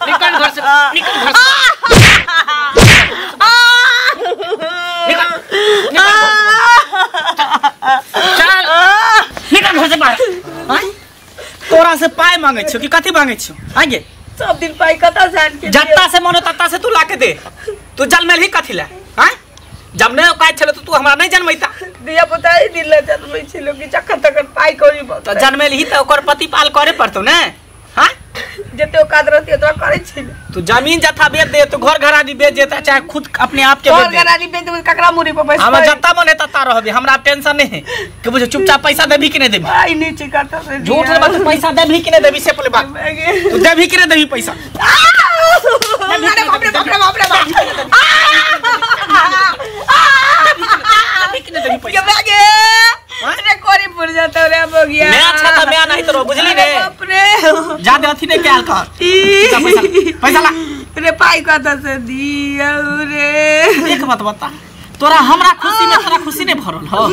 निकल घर से, निकल घर से, निकल, चल निकल घर से बाहर। तोरा से पाई मांगे छियो कि कथी मांगे छियो? आगे सब दिन पाई कता से आन के जत्ता से मनो तत्ता से तू ला के दे। तू जन्मेल ही कथी ला? हां जब नहीं औकात छलो तो तू हमरा नहीं जन्मैता। दिया पुता ई दिन ला जन्मै छलो कि जखन तखन पाई करी तो जन्मेल ही त ओकर पति पाल करे पड़तो ने। हां जते औकात रहती ओतरा करै छिले। तू जमीन जथा बेच दे, तू घर घरानी बेच देता, चाहे खुद अपने आप के बेच दे। घर घरानी बेच दे ककरा मुरी पर पैसा। हमरा जत्ता मन है तत्ता रहबे, हमरा टेंशन नहीं है कि बुझे चुपचाप पैसा देबी कि नहीं देबी। पाई नहीं छै कता से झूठ रे बात, पैसा देबी कि नहीं देबी से पहले बात। तू देबी कि नहीं देबी पैसा? अरे बाप रे बाप रे बाप रे बाप, देबी कि नहीं देबी पैसा? अरे कोरी पुर जाता रे अब हो गया। मैं अच्छा था मैं नहीं तो बुझली रे। बाप रे ज्यादा अथी नहीं कैल कर। पैसा पैसा ला रे पाई कता से दिया रे। एक बात बता, तोरा हमरा खुशी में तोरा खुशी नहीं भरल हो?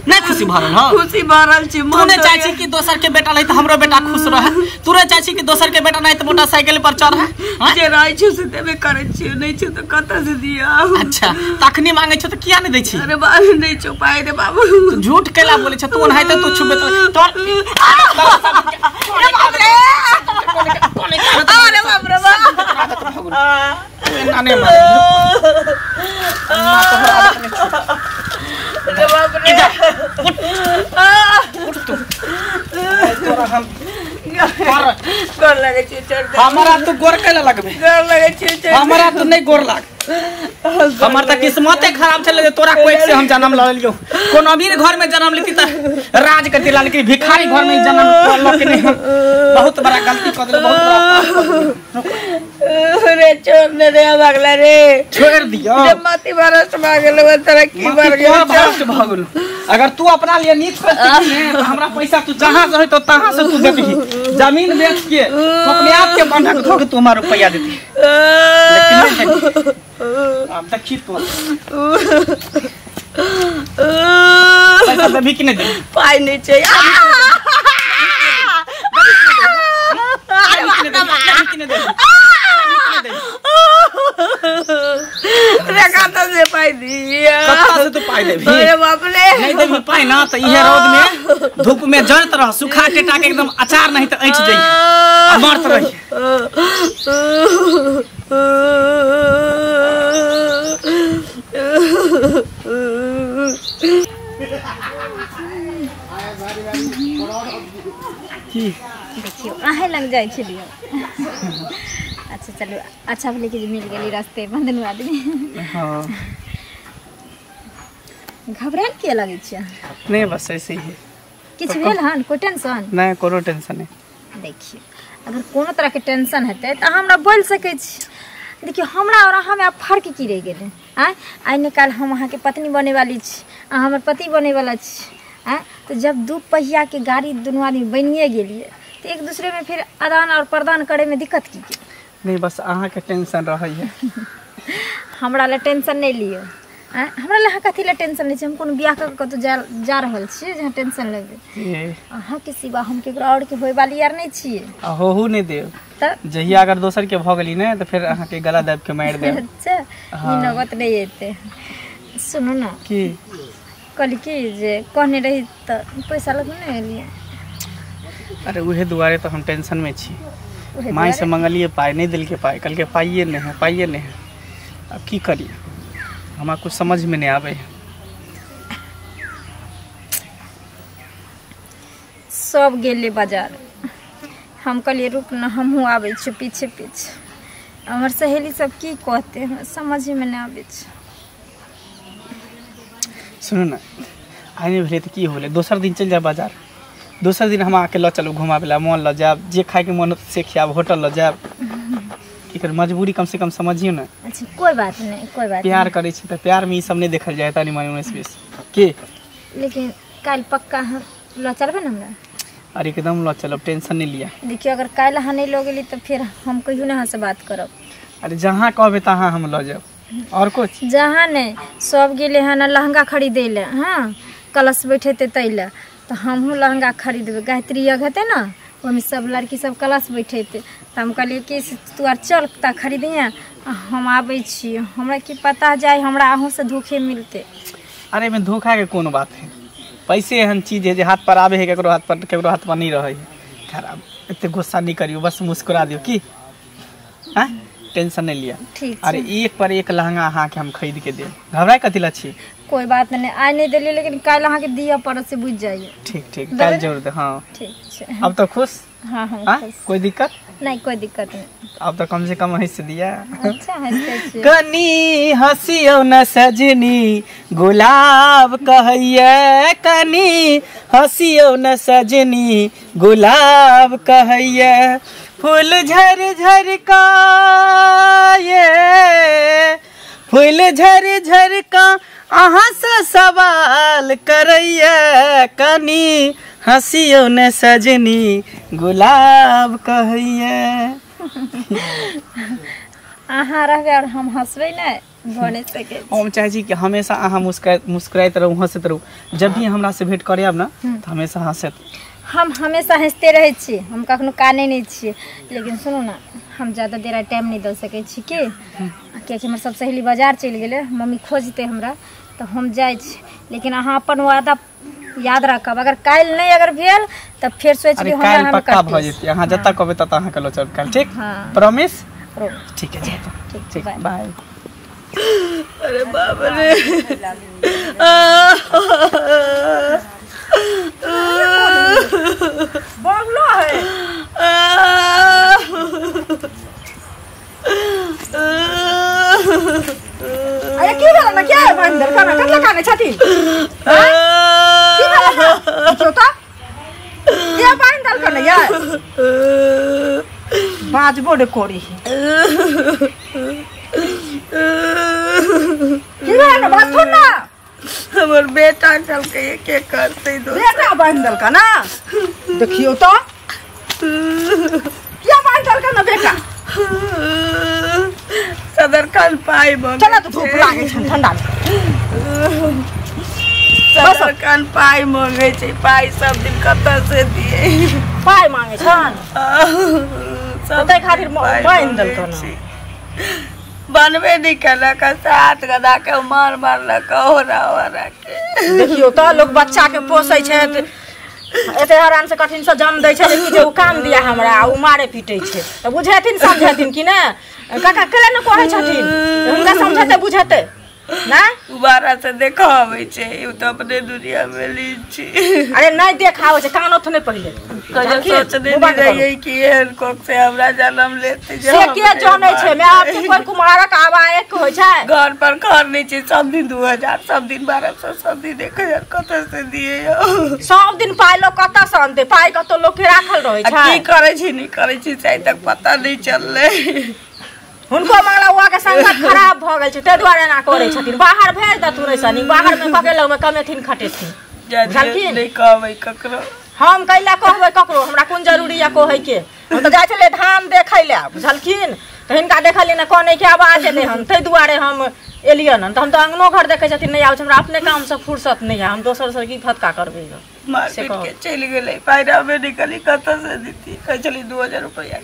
नहीं खुशी भरल हो? खुशी भरल छी। तू नहीं चाहे छी कि दोसर के बेटा नहीं तो हमरो बेटा खुश रहे? तू नहीं चाहे छी कि दोसर के बेटा नहीं तो मोटरसाइकिल पर चढ़े? जे रहै छी से देबे करै छी, नहीं छी तो कता से दिया। अच्छा तखनी मांगे छो तो किया नहीं दै छी? अरे बाबू नहीं छो पाई रे बाबू। झूठ केला बोले छ तू? ओनाहिते तू छुबे तोर। अरे बाप रे, अरे बाप रे बाप, नाने मार अरे बाप रे। उठ तू, तोरा हम गोर लगे छी चढ़। हमरा तू गोर कैला लगबे? गोर लगे छी चढ़। हमरा तू नहीं गोर लाग। हमर त किस्मते खराब छले जे तोरा कोई से हम जन्म ल लेलियो। कोनो अमीर घर में जन्म लेती त राज करती, लेकिन भिखारी घर में जन्म ल के नहीं बहुत बड़ा गलती कर देले, बहुत बड़ा पाप कर देले। रे छोड़ ने रे अगला रे छोड़ दियो। रे मति भरस भागल तोरा की मर गेल? भरस भागल। अगर तू अपना लिए नीक सोचती ने तो हमरा पैसा तू जहां से होय तो तहां से तू देती। जमीन बेच के तो अपने आप के बंधक धो के तू हमरा रुपया देती। लेकिन अब देखी तो पैसा देबी कि नहीं देबी? पाई नहीं छै। रे कता से पाई दिया? कता से तू पाई देबी? अरे बाप रे नहीं देबी पाई ना तो इहे रौद में धूप में जरत रह, सुखा के टाके एकदम अचार नहीं तो ऐठ जाई आ मरत रही। देखियो अहें लग जाइ छलियै। अच्छा चलू, अच्छा भेलै कि मिल गेली रास्ते पर दुनू आदमी। हाँ घबरायल किया लगै छियै? नहीं बस ऐसे ही है। किछु भेल हन? कोई टेंशन? नहीं कोनो टेंशन नहीं। देखियो अगर कोनो तरह के टेंशन हेतै तऽ अहाँ हमरा बोलि सकै छी। देखियो हमरा और अहाँमे आब फर्क की रहि गेलै? आँय आइ निकाल हम अहाँके पत्नी बनेवाली छी, अहाँ हमर पति बनेवाला छी। आँय तो जब दू पहिया के गाड़ी दुनू आदमी बनिए गेलियै तो एक दूसरे में फिर आदान और प्रदान करे में दिक्कत की? नहीं बस अहाँ के टेंशन रहै है। हमरा ला टेंशन नहीं लियो। आँय हमरा ला कथी ला टेंशन लै छी? हम कोनो बियाह कऽ के कतहु जा रहल छियै जहाँ टेंशन लेबै? अहाँके सिवा हम केकरो और के होय वाली यार नहीं छियै। आ होहू नहीं देब तऽ जहिया अगर दोसर के भऽ गेली ने तो फिर अहाँ के गला दाबि के मारि देब। अच्छा ई नौबत नहीं एतै। सुनू ना की कहली कि जे कहने रही तऽ पैसा लग नहीं एलियै? अरे उहे दुआरे तो हम टेंशन में छी। माई से मंगलिए पाई नहीं दिलके पाई, कहलकै पाइए नहीं है, पाइए नहीं है। अब की करिए हमरा कुछ समझ में नहीं आवे है। सब गेले बाजार, हम कहलिए रुक न हमहूँ आबै छी पीछे पीछे। हमर सहेली सब की कहते हमरा समझ में नहीं आबै छै। सुनू ना आइ नहीं भेलै तऽ की होलै, दोसर दिन चलि जायब बाजार। दोसर दिन हम अहाँके लऽ चलू घुमाबै लए, मॉल लऽ जायब, जे खाइके मन होत से खियाब, होटल लऽ जायब। की कर मजबूरी कम से कम समझियौ ने। अच्छा कोई बात नहीं, कोई बात। प्यार करै छी तऽ प्यार में ई सब नहीं देखल जाय तनी मनी उन्नीस बीस की। लेकिन काल्हि पक्का अहाँ लऽ चलबै ने हमरा? अरे एकदम लऽ चलब, टेंशन नहीं लिया। देखियो अगर काल्हि अहाँ नहीं लऽ गेली तऽ फिर हम कहियो नहीं अहाँ से बात करब। अरे जहाँ कहबै तहाँ हम लऽ जायब। और कुछ जहाँ नहीं सब गेले हन लहंगा खरीदे ले, हाँ कलश बैठेते तै ले, तो हमहूँ लहंगा खरीदबै। गायत्री यज्ञ हेतै ने ओहिमे सब लड़की सब कलश बैठेतै। तऽ हम कहलियै कि से तू आर चल तऽ खरीदिहे, हम आबै छी। हमरा की पता जाय हमरा अहूँसँ धोखे मिलतै। अरे में धोखा के कोनो बात है, पैसे एहन चीज है जे हाथ पर आबे है केकरो हाथ पर, केकरो हाथ पर नहीं रहे है। खराब एते गुस्सा नहीं करियो, बस मुस्कुरा दियो की हाँ, टेंशन नहीं लिया। ठीक। अरे एक पर एक लहंगा अहाँ के हम खरीद के देब, घबराए कथी ला छी? कोई बात नहीं, आइ नहीं देलियै लेकिन काल्हि अहाँ के दिअ पड़त से बुझि जाइए। ठीक ठीक, काल्हि जरूर दे। हाँ ठीक छै। अब तो खुश? हाँ हाँ, कोई दिक्कत नहीं? कोई दिक्कत नहीं। अब तो कम से कम हंस दिया। अच्छा हंसते छी। कनी हंसियो न सजनी गुलाब कहैये, कनी हंसियो न सजनी गुलाब कहैये, फूल झर झर का ये, फूल झर झर का अहाँ से सवाल करैये, कनी हंसियो न सजनी गुलाब कहैये। अहाँ रहबै और हम हंसबै ने, भऽ नहि सकै। हम चाहै छी कि हमेशा अहाँ मुस्कुराइत रहू, हंसैत रहू। जब भी हमरा से भेंट करे आब ना तऽ हमेशा हंसैत। हम हमेशा हंसते रहै छी, हम कखनो कानै नहि छियै। लेकिन सुनू ना, हम ज़्यादा देर टाइम नहीं दऽ सकै छी कि कियाकि हमर सब सहेली बाजार चलि गेलै, मम्मी खोजतै हमरा, तऽ हम जाइ छी। लेकिन अहाँ अपन वादा याद राखब, अगर काल्हि नहीं अगर भेल तऽ फेर सोचि लियौ हमरा काल्हि पक्का भऽ जेतै। अहाँ जतऽ कहबै ततऽ अहाँके लऽ चलब काल्हि, ठीक? प्रॉमिस? ठीक है, ठीक, ठीक, बाय। अरे बाप रे, बंगलो है। अरे की भेल ना, क्या बंदर खाना कतला खाने छथिन? की भेल ना छोटा के बंदर खाना यार बाजबो ने करी की भेल ना बात सुन ना। हमर बेटा चल के के करते दो बेटा बांधल का ना, देखियो तो क्या बांधल का ना बेटा सदर खान पाई बन। चला तो धूप लागे छन ठंडा में। सदर खान पाई मांगे छै, पाई सब दिन कतऽ से दिए? पाई मांगे छन सब तै खातिर बांधल का ना। बनबे नहीं केलक, सात गदा के मार मारलक ओरा ओरा के। देखियो तो लोग बच्चा के पोसै छै एते हरान से कठिन से जन्म दै छै कि जे उ काम दिया हमरा, उ मारे पीटै छै तऽ बुझेथिन समझेथिन कि ने? काका केला ने कहै छथिन, हुनका समझेतै बुझेतै ना? उबारा से देखाबै छै, उ तऽ अपने दुनिया में लीन छै। अरे नहीं देखाबै छै, कान ओथ नहीं पहिले। कहियो सोचने नहीं रहियै कि एहन कोख से हमरा जन्म लेतै। से के जानै छै? माय बाप के कोई कुमारक आवायक होइ छै? घर पर घर नहीं छै, सब दिन 2000, सब दिन 1200, सब दिन 1000 कतऽ से दिए? सब दिन पाइ लोग कतऽ से अनतै? पाइ कतौ लोग के राखल रहै छै। की करै छी नहीं करै छी से आइ तक पता नहीं चललै। हुनको माला हुआ के संगत खराब भऽ गेल छै, ताहि दुआरे एना करै छथिन। बाहर भेज दथुन एहिसँ नीक, बाहर मे ककेलहुँ मे कमेथिन खटेथिन। बुझलखिन? नहीं कहबै ककरो। हम कैला कहबै ककरो? हमरा कोन जरूरी यऽ कहै के? हम तऽ जाइ छलियै धान देखै लए, बुझलखिन? तऽ हिनका देखलियै ने कनै के आवाज एलै हन, ताहि दुआरे हम एलियन हन। तऽ हम तऽ अंगनो घर देखै छथिन नहि आबै छै, हमरा अपने कामसँ फुर्सत नहि यऽ, हम दोसरसँ की फतका करबै? मार पीट के चलि गेलै, पाइ रहबे नहि करी, कतऽ से दितियै? कहै छलियै 2000 रुपैआ।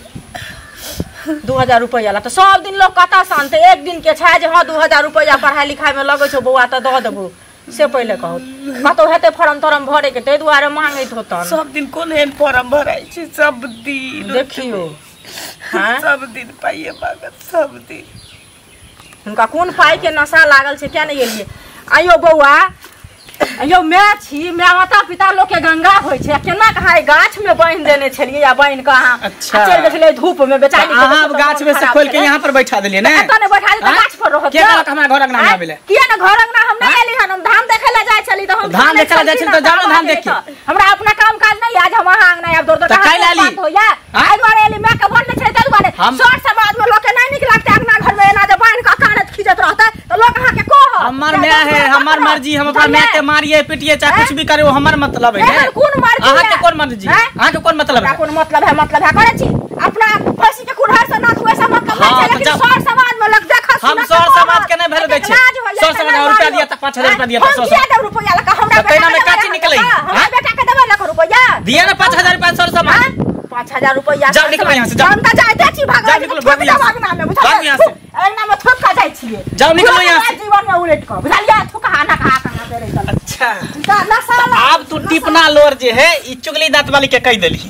2000 रुपैआ ला तऽ सब दिन लोग कतऽ से अनतै? एक दिन के छै जे हाँ 2000 रुपैआ पढ़ाइ लिखाइमे लगै छौ बौआ तऽ दऽ देबौ, से पहिले कहू। कतौ हेतै फॉर्म तॉर्म भरे के ताहि दुआरे मांगैत होतन। सब दिन कोन एहन फॉर्म भराइ छै? सब दिन देखियो हाँ, सब दिन पाइए मांगत, सब दिन। हुनका कोन पाइ के नशा लागल छै किया नहि गेलियै? आइयो बौआ, अयो my छी, my माता पिता लोग के गंगा होइ छै, केना कहाँ गाछ में बांधि देने छलियै आ बांधि के अहाँ चलि गेल छलियै धूप में बेचारी। अहाँ गाछ में से खोल के यहाँ पर बैठा देलियै ने? एतऽ नहि बैठा देलियै, गाछ पर रहत। के कहलक हमरा घर अंगना में आबै ले? किया ने घर अंगना हम नहि एली हन, हम धान देखै ले जाइ छली तऽ हम धान देखै ले जाइ छली तऽ जानो धान देखी। हमरा अपना काम काज नहि आज हम अहाँ अंगना आब दौड़ दौड़ बात होइया, एहि दुआरे एली। My के बनने छै ताहि दुआरे। सर समाज में लोग के नहि नीक लगतै अंगना घर में एना जे बांधि के अकानत खींचत रहतै तऽ लोग अहाँ के कहत। हमर my है, हमर मर्जी, हम अपना my के मारिए पिटिए चाहे कुछ भी करे, वो हमर मतलब है। एहन कोन मर्जी? अहाँ के कोन मर्जी? अहाँ के कोन मतलब है? कोन मतलब है? मतलब है करै छी अपना फंसी के कुल्हाड़ से नाथ हुए से मतलब नहीं छै, लेकिन सर समाज में लोग देखत। हम सर समाज के नहीं वैल्यू दै छी। सर समाज रुपया दिया त 5000 रुपया दिया त हम किया देब रुपया लका? हमरा बेटा में काची निकलै? हमरा बेटा के देबै लक रुपया दिया ना 5000 रुपया सर समाज। 5-6 हजार रुपैया। जाओ, निकलो यहाँ से, जाओ। हम त जाइते छी भागल। जाओ, निकलो, भागो यहाँ से। भागना में भागो यहाँ से। अंगना में थोप का जाइ छियै। जाओ, निकलो यहाँ से। जीवन में उलट क बुझलियै, थुका ना कहा कहाँ दे रही। अच्छा, ना साला। आब तू टिपना लोर जे है ई चुगली दांत वाली के कह देली,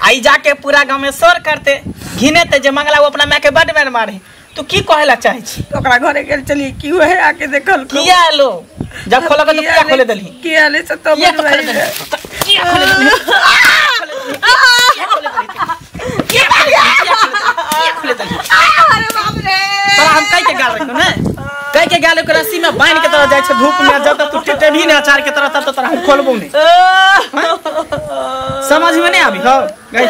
आई जाके पूरा गांव में शोर करते घिनेते जे मंगला वो अपना माय के बड मार मारे। तू की कहेला चाहे छी? ओकरा घरे गेल चलिए की है आके देखल। किया लो जब खोलक तो किया खोले देली? किया ले से तो किया तो खोले देली? किया खोले देली? किया खोले देली? किया खोले देली? अरे बाप रे, तोरा हम कह के गाल रखो ने, कह के गाल के रस्सी में बांध के तोरा जाय छै धूप में, जब तक तू टेटेबी ने अचार के तरह तब तक तोरा हम खोलबो नहीं। समझ में नहीं आबी हो गई?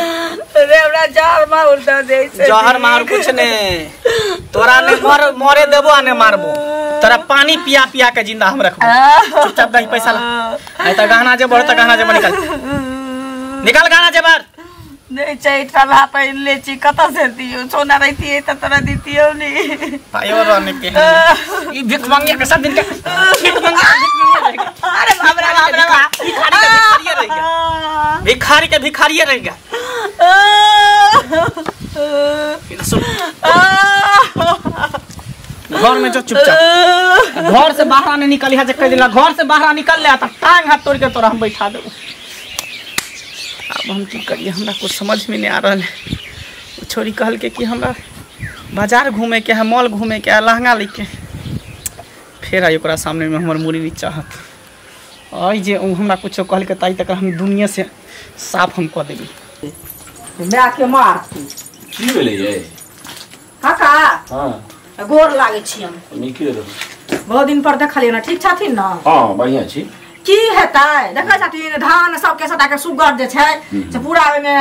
रे हमरा जहर मार दे दे छै। जहर मार कुछ ने, तोरा ने मर मरे देबो आ ने मारबो, तोरा पानी पिया पिया के जिंदा हम रखबो। चुपचाप दही पैसा ला, नहीं तो गहना जेबर तो गहना जेबर निकाल, निकाल गहना जेबर। नहीं चाहिए ठला पहिन ले छी, कतऽ से दियौ? सोना रहितियै तऽ तोरा दितियौ नी। पायो रहने के ई भिख मांगिया के सब दिन के भिख मांगिया, भिख मांगिया रह गया। अरे बाप रे बाप रे बाप, भिखारी के भिखारिये रह गया, भिखारी के भिखारिये रह गया। सुन, घर में जो चुपचाप घर से बाहर आने निकल जे कह दिला, घर से बाहर निकल ले त टांग हाथ तोड़ के तोरा हम बैठा देबो। अब हम की करिए, हमरा कुछ समझ में नहीं आ रहा है। छोरी कहल के कि हमरा बाजार घूमे के है, मॉल घूमे के है, लहंगा लेके। फेर आई ओकरा सामने में हमर मुड़ी नीचा हत आई जे उ हमरा कुछो कहल के ताई तक हम दुनिया से साफ हम कऽ देबी। माय के मारती। की भेलै यै? काका। हां, गोर लागै छी हम। नीके रहू। बहुत दिन पर देखलियै ने, ठीक छथिन ने? हां, बढ़िया छी। की हेतै, देखै छथिन धान सबके सबटा के सुगर जे छै से पूरा ओहिमे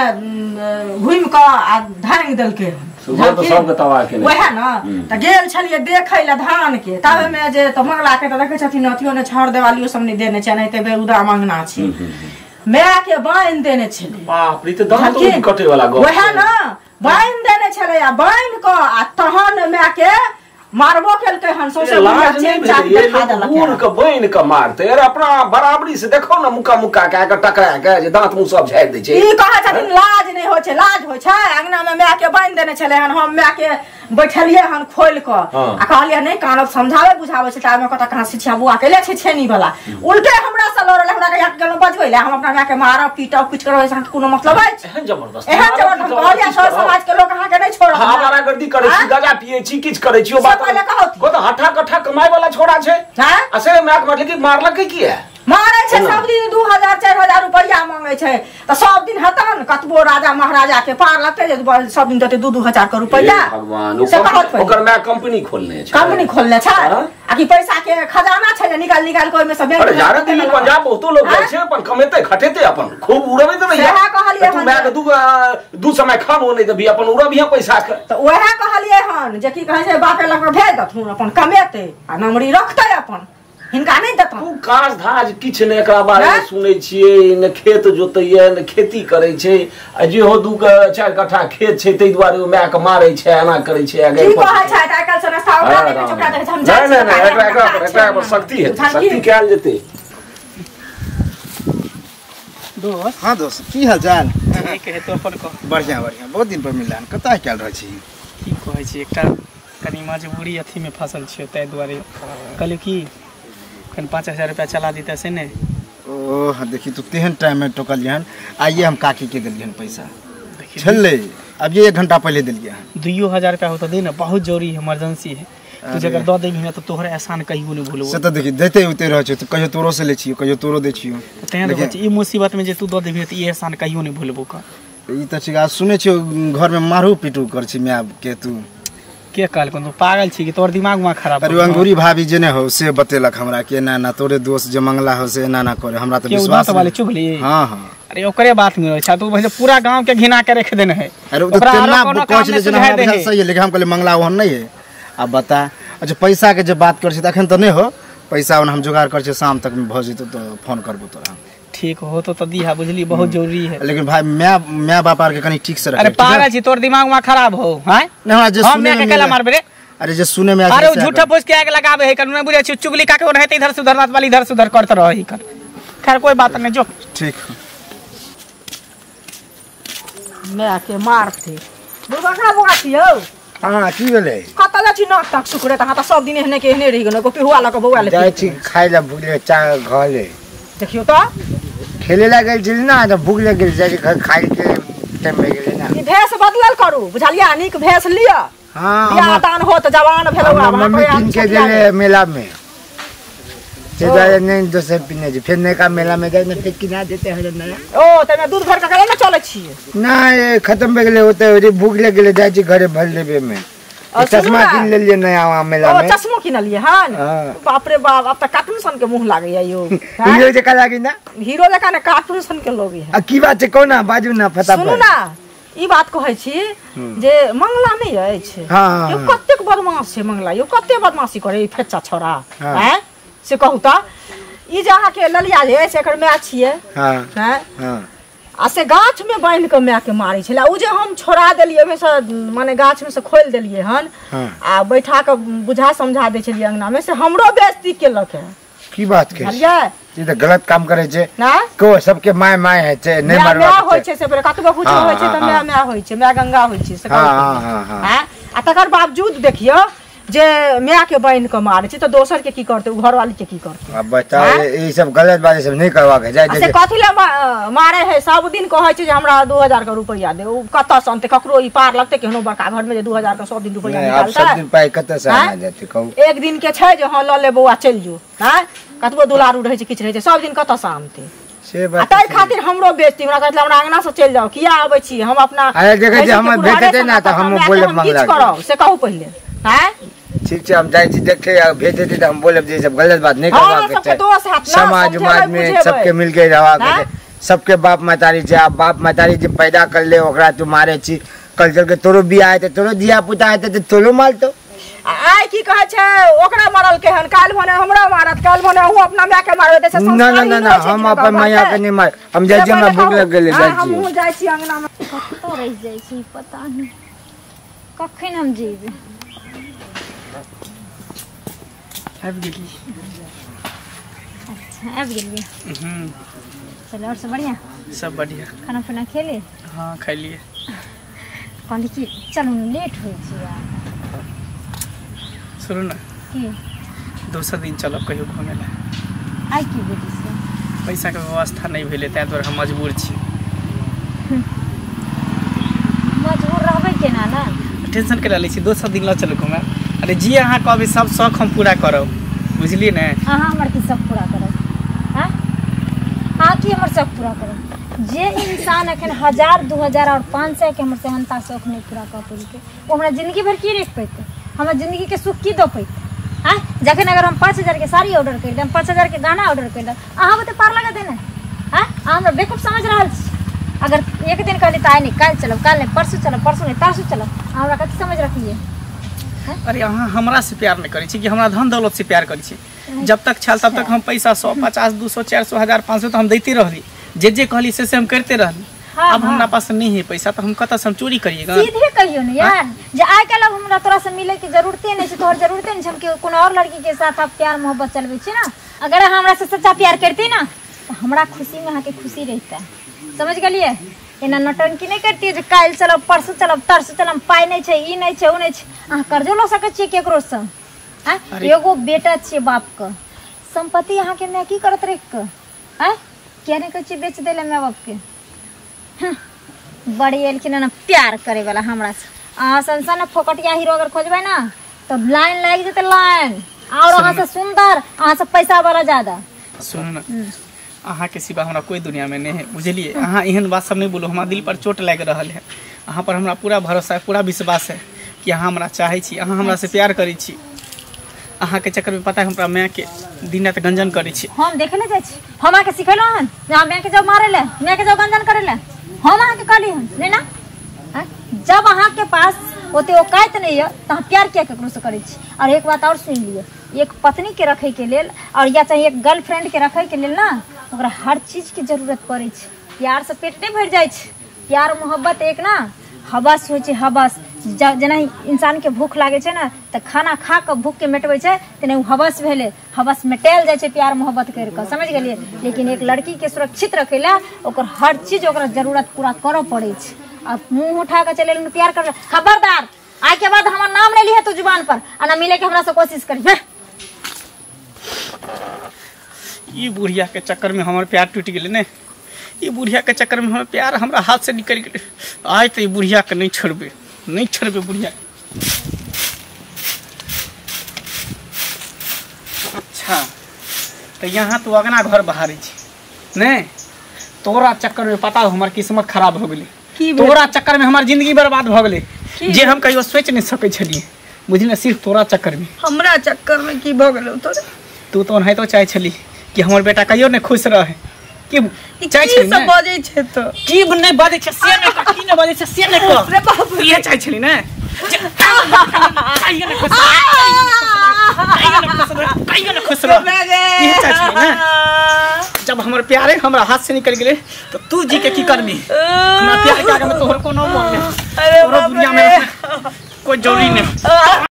घुमि कऽ आ धांगि देलकै हन। सुगर तऽ सबके तबाह केने। वएह ने तऽ गेल छलियै देखै लए धान के, तब ओहिमे जे तऽ मंगला के तऽ देखै छथिन अथियो ने छड़ देवालियो सब नहि देने छै, एनाहिते बेरुदा मंगना छै। माय के बान्हि देने छलै। बाप रे, तऽ दाँत कटे वाला गप। वएह ने बान्हि देने छलै, आ बान्हि कऽ आ तहन माय के मारबो केलकै हन, सौंसे लाज नहीं चेन चाट देखा देलक। बूढ़ के बनि के मारते अरे अपना बराबरी से देखो ना, मुक्का मुक्का कए के टकरा के जे दांत मुंह सब झाड़ि दै छै। ई कहै छथिन लाज नहि होइ छै, लाज होइ छै? अंगना में माय के बान्हि देने छलै हन, हम माय के बैठलियै हन खोलि कऽ आ कहलियै नहि कानब, समझाबै बुझाबै छै, ताबे कतऽ कहाँ शिक्षा बुआ केले छै छेनी वाला उल्टे हमरा से लड़ल। हमरा के गेलहुँ बजबै लए, हम अपना माय के मारब पीटब किछु करब, अहाँके कोनो मतलब अछि? एहन जबरदस्त, एहन जबरदस्त कहलियै सर समाज के लोक अहाँके नहि छोड़त। आवारागर्दी करै छी, गांजा पियै छी, किछु करै छी, ओ बात पहिले कहौती। को तऽ हट्ठा कट्ठा कमाय वाला छोड़ा छै। हैं? आ से माय के मारलकै, मारलकै किया? मारै छै सब दिन 2000 4000 रुपैआ मांगे छै, तऽ सब दिन हेतन कतबो राजा महाराजा के पार लगतै जे सब दिन देतै 2-2 हजार के रुपैआ। हे भगवान, से कहत पहिले। ओकर माय कंपनी खोलने छै। कंपनी खोलने छै। हाँ? आ कि पैसा के खजाना छै जे निकाल निकाल के ओहिमे से बैंक अरे जाने दिल्ली पंजाब बहुतो लोग जाइ छै, अपन कमेतै खटेतै, अपन खूब उड़बै देबै। सएह कहलियै तू हन। माय के दू समय खानो नहि देबही, अपन उड़बिहे पैसा के। तऽ उएह कहलियै हन जे की कहै छै बापे लग के भेज देथुन, अपन कमेतै आ नमरी रखतै, अपन हिनका नहि देतन। तू काज धाज किछु नहि एकरा बारे मे हैं? सुनै छियै, ने खेत जोतैया ने खेती करै छै, आ जे हो 2-4 कट्ठा खेत छै, ताहि दुआरे ओ माय के मारै छै, एना करै छै, आ की गैर कहै छै आइ काल्हि से रास्ता ओकरा देखै छै, ओकरा देखै छै, हम जाइ नहि छी नहि नहि, काल्हि एकरा हमरा एकरा काज एकरा छै। पर शक्ति हेतै, बुझलखिन? शक्ति कयल जेतै। दोस्त। हाँ दोस्त, की हाल चाल? ठीक है, तो अपन कह। बढ़िया बढ़िया, बहुत दिन पर मिलल, कतऽ आइ काल्हि रहै छी? की कहै छी, एकटा कनि मजबूरी अथी में फसल छियै, ताहि दुआरे कहलियै कि कनि 5000 रुपया चला दितै से ने। ओह देखी, तू तेहन टाइम में टोकलियै हन, आइए हम काकी के देलियै हन पैसा। देखी। छलै अब ये 1 घंटा पहले देलियै हन। 2 हजार रुपया हो तऽ दे ने, बहुत जरूरी है, इमरजेंसी है। तू जकर दऽ देबही ने तऽ तोहर एहसान कहियो नहि भूलबो। से तऽ देखी, दैते उते रहै छै, तऽ कहियो तोरो से लै छियौ, कहियो तोरो दै छियौ। तें तऽ कहै छी, ई मुसीबत में जे तू दऽ देबही तऽ ई एहसान कहियो नहि भूलबो का। ई तऽ ठीक। आ सुनै छियौ घर में मारू पीटू कर छी माय के तू? के कहलको? तू पागल छी कि तोहर दिमाग वहाँ खराब अरे हो गेलौ? अंगूरी भाभी जे नहि हो से बतेलक हमरा कि एना एना तोरे दोस्त जे मंगला हो से एना एना करे। हमरा तऽ के, उ विश्वास दाँत वाले नहि। चुगली? हाँ हाँ। अरे ओकरे बात में रहै छै, तू वैसे पूरा गांव के घिना के रख देने है। अरे उ तऽ ओकरा आरो तेना कोनो कहै काम छलै नहि जेना सुझाय हमरा दे बुझायल है। सही है, लेकिन हम कहलियै मंगला ओहन नहि है। आब बता, अच्छा पैसा के जे बात करै छी तऽ एखन तऽ नहि हो पैसा, ओना हम जोगाड़ करै छियै, शाम तक भऽ जेतौ तऽ फोन करबो तोरा। ठीक हो तो दीहा, बुझली, बहुत जरूरी है। लेकिन भाई my my बाप आर के कनी ठीक से रखे। अरे पागल छी, तोर दिमाग वहाँ खराब हो हैं? नहीं, हमरा जे हम सुने माय में के केला मिले- मारबे रे? अरे जे सुने में आयल अरे छै वो सएह झूठा पूछ के आग लगावे है, कनु नहीं बुझै छी, चुगली का के रहते इधर से उधर, रात वाली इधर से उधर करते रही कर। खैर कोई बात नहीं, जो। ठीक। माय के मारते बुढ़बा कहाँ बौआ छी यौ? हां की भेलै? कतऽ जाइ छी नाक ताक सुकरे त? अहाँ त सब दिन एहने के एहने रहि गेलौ, एगो पिहुआ लऽ कऽ बौआ ले जाइ छी खाइ लए, भूख लगे चाह घरे। देखियौ त खेले ला गेल छली ना त भूख लग गेल, जाइ छी खाइ के टाइम भए गेलै ना। ई भेष बदलल करू बुझलियै, नीक भेष लिअ। हां बियाह दान हो त जवान भेलौ आब। मम्मी किन के देले मेला में, से दुआरे नहीं दोसर पीने छी, फिर नयका मेला में जाए ना फिर किना देते हैं नया। ओ तमे दूध भर के करै ना चलै छियै? ना खत्म भए गेलै ओते, भूख लग गेलै, जाइ छी घरे भर लेबे में। चश्मा किन लेलियै नया वहाँ मेला में। ओ चश्मो किनलियै हन? बाप रे बाप, अब त कार्टून सन के मुंह लागैया यौ। हीरो जकाँ लागी ना? हीरो जकाँ ने कार्टून सन के लोग है। आ की बात छै कोना बाजू ना फटाफट। सुनू ना ई बात कहै छी जे मंगला नहि अछि, यौ कतेक बदमाश छै मंगला यौ, कतेक बदमाशी करे ई फेच्चा छोरा हैं से कहू त। ई जे अहाँके ललिया जे अछि एकर माय छियै। हां आ से गाछ में बांधि के माय के मारै छलै, ओ जे हम छोड़ा देलियै ओहिमे से, माने गाछ में से खोलि देलियै हन आ बैठा के बुझा समझा दै छलियै अंगना में, से हमरो बेइज्जती केलक है। की बात कहै बुझलियै? ई त गलत काम करै छै ना, को सबके my my है छै, नहि मारबाक माय होइ छै से, कतबो कुछ होइ छै त my my होइ छै, my Ganga होइ छै से। हां हां आ तकर बावजूद देखियौ जे माय के बांधि के मारै छै त दोसर के की करतै, उ घरवाली के की करतै? अब बताओ ई सब गलत बात सब नहीं करवा के जाय। से कथि ले मारे है? सब दिन कहै छै जे हमरा 2000 के रुपैया दे, उ कतऽ से अनतै? ककरो ई पार लगतै केहनो बड़का घर में जे 2000 के सब दिन रुपैया निकालतै? सब दिन पाइ कतऽ से आना जेतै कहू? एक दिन के छै जे हां ल ले बौआ चलि जो, हां कतबो दुलारू रहै छै किछु रहै छै, सब दिन कतऽ से आनतै? से बात ताहि खातिर हमरो बेइज्जती, हमरा कहै हमरा अंगना से चलि जाउ, किया आबै छी हम अपना? अरे देखै छी हमर भेटतै ना त हम बोलब मंगला करब से कहू पहिले। हां ठीक छै, हम जाइ छी देखे, भेज देतै त हम बोलब जे सब गलत बात नहीं करबाक छै। समाज उमाज में सबके मिलके रहबाक छै, सबके बाप महतारी छै। आब बाप महतारी जे पैदा कर ले ओकरा तू मारे छी, कल चल के तोरो बियाह हेतै, तोरो धिया पुता हेतै त तोरो मारतौ। आइ की कहै छै ओकरा मारल के हन, काल्हि भने हमरा मारत, काल्हि भने अहूँ अपना माय के मारबै। त ना ना ना ना, हम अपन माया के नहीं मार, हम जाइ छी, हमरा भूख लग गेलै, जाइ छी। हमहूँ जाइ छी अंगना में। कतऽ रहि जाइ छी पता नहि, कखन हम जेबै। आबि गेली? अच्छा आबि गेलियै। चलो और सब बढ़िया? सब बढ़िया। खाना पीना खेले? हाँ खैलिए। कहली कि चलू लेट होइ छै यार। सुनू ना की दोसर दिन चलब कहियो घूमे ला। आइ की भेलै से? पैसा के व्यवस्था नहीं भेलै ताहि दुआरे हम मजबूर छी। मजबूर रहबै केना ना? टेंशन के लै छी, दोसर दिन लऽ चलू घूमे। अरे जी अहाँ कहबै सब शौक हम पूरा करब, बुझलियै ने? अहाँ हमर की शौक पूरा करब? हाँ अहाँ की हमर शौक पूरा करब? जे इंसान अखन 1000 2000 और 500 के हमर सेहनता शौक नहीं पूरा कर पेलकै, ओ हमरा जिंदगी भर की रख पेतै? हमर जिंदगी के सुख की दऽ पेतै? हाँ जखन अगर हम 5000 के साड़ी ऑर्डर कर देब, 5000 के गाना ऑर्डर कर देब, अहाँ बुते पार लगतै ने? हाँ अहाँ हमरा बेवकूफ समझ रहल छी। अगर एक दिन कहली तऽ आइ नहीं काल्हि चलब, काल्हि नहीं परसू चलब, परसू नहीं तरसू चलब, अहाँ हमरा कथी समझ रखिए? अरे अहाँ हमरा से प्यार नहीं करै छी कि हमरा धन दौलत से प्यार करै छी? जब तक छल तब तक हम पैसा 100 50 200 400 1000 500 तो हम दैते रहली, जे जे कहली से हम करते रहली। अब हमरा पास नहीं है पैसा तो हम कतऽ से हम चोरी करिएगा? सीधे कहियो ने यार जे आइ काल्हि अब हमरा तोरा से मिले के जरूरते नहीं छै, तोहर जरूरते नहीं छै, हम कोनो और लड़की के साथ आप प्यार मोहब्बत चलबै छी ना। अगर अहाँ हमरा से सच्चा प्यार करती ना तो हमरा खुशी में अहाँके खुशी रहिता, समझ गेलियै? एना नौटंकी नहीं करती जे काल्हि चलब परसू चलब तरसू चलब, पाइ नहीं छै ई नहीं छै ओ नहीं छै। अहाँ कर्जो लऽ सकै छियै केकरोसँ? आँय एगो बेटा छियै बापके, सम्पत्ति अहाँके माय की करत रखि कऽ? आँय किया नहि कहै छियै बेच दै लए माय बापके? बड़ी एलखिन हन प्यार करे वाला हमरा से। अहाँ सन सन फोकटिया हीरो अगर खोजबै ना तो लाइन लागि जेतै लाइन, और अहाँ से सुंदर, अहाँ से पैसा वाला ज्यादा। सुनू ना अहाँ के सिवा हमरा कोई दुनिया में नहीं है, बुझलिए? अहाँ एहन बात सब नहीं बोलू, हमरा दिल पर चोट लागि रहल है। अहाँ पर हमरा पूरा भरोसा है, पूरा विश्वास है कि अहाँ हमरा चाहै छी, अहाँ हमरा से प्यार करै छी। अहाँ के चक्कर में पता है हमरा माय के दिन रात गंजन करै छी। हम देखे ले जाइ छी, हम अहाँके सिखेलहुँ हन जे अहाँ माय के जाउ मारै लए, माय के जाउ गंजन करै लए, हम अहाँके कहली हन नहीं ना? जब अहाँके पास ओते औकात नहीं है तो अहाँ प्यार किया ककरोसँ करै छी? और एक बात और सुनि लिअ, एक पत्नी के रखे के लेल और या चाहे एक गर्लफ्रेंड के रखे के लेल ना ओकरा हर चीज के जरूरत पड़ै छै। प्यार से पेट नहीं भरि जाइ छै, प्यार मोहब्बत एक ना हवस होइ छै, हवस। जेना इंसान के भूख लागै छै ने तऽ खाना खा कऽ भूख के मिटबै छै, तेना ओ हवस भेलै, हवस मिटायल जाइ छै प्यार मोहब्बत करि कऽ, समझ गेलियै? लेकिन एक लड़की के सुरक्षित रखै लए ओकर हर चीज ओकरा जरूरत पूरा करऽ पड़ै छै। अब मुंह उठा के चले एलहुँ प्यार कर। खबरदार आइ के बाद हमर नाम नहीं लिहे तू जुबान पर आ ना मिले के हमरा से कोशिश करी। ई बुढ़िया के चक्कर में हमर प्यार टूट गेलै ने, ई बुढ़िया के चक्कर में हमर प्यार हमरा हाथ से निकल गेलै। आइ तऽ ई बुढ़िया के नहीं छोड़बे, नहीं छोड़बे बुढ़िया। अच्छा तो यहाँ तू अगना घर बहारै छी ने, तोरा चक्कर में पता हमर किस्मत खराब हो गेलै, तोरा चक्कर में हमर जिंदगी बर्बाद भऽ गेलै जे हम कहियो सोचि नहीं सकै छलियै बुझली, सिर्फ तोरा चक्कर में। हमरा चक्कर में की भऽ गेलौ तोरा? तू तो ओनाहितो चाहै छली कि हमर बेटा कहियो नहीं खुश रहे, की चाहै छली सब बजै छै तो की नहीं बजै छै से नहीं कह, की नहीं बजै छै से नहीं कह, रे बाप रे इहे चाहै छली ने कहियो नहीं खुश रह, कहियो नहीं खुश रह, कहियो नहीं खुश रह, इहे चाहै छली ने। जब हमर प्यारे हमरा हाथ से निकल गेलै तो तू जी के की करबी? हमरा प्यार के आगे में तोहर कोनो मोल नहीं, अरे तोरो दुनिया में कोई जरूरी नहीं।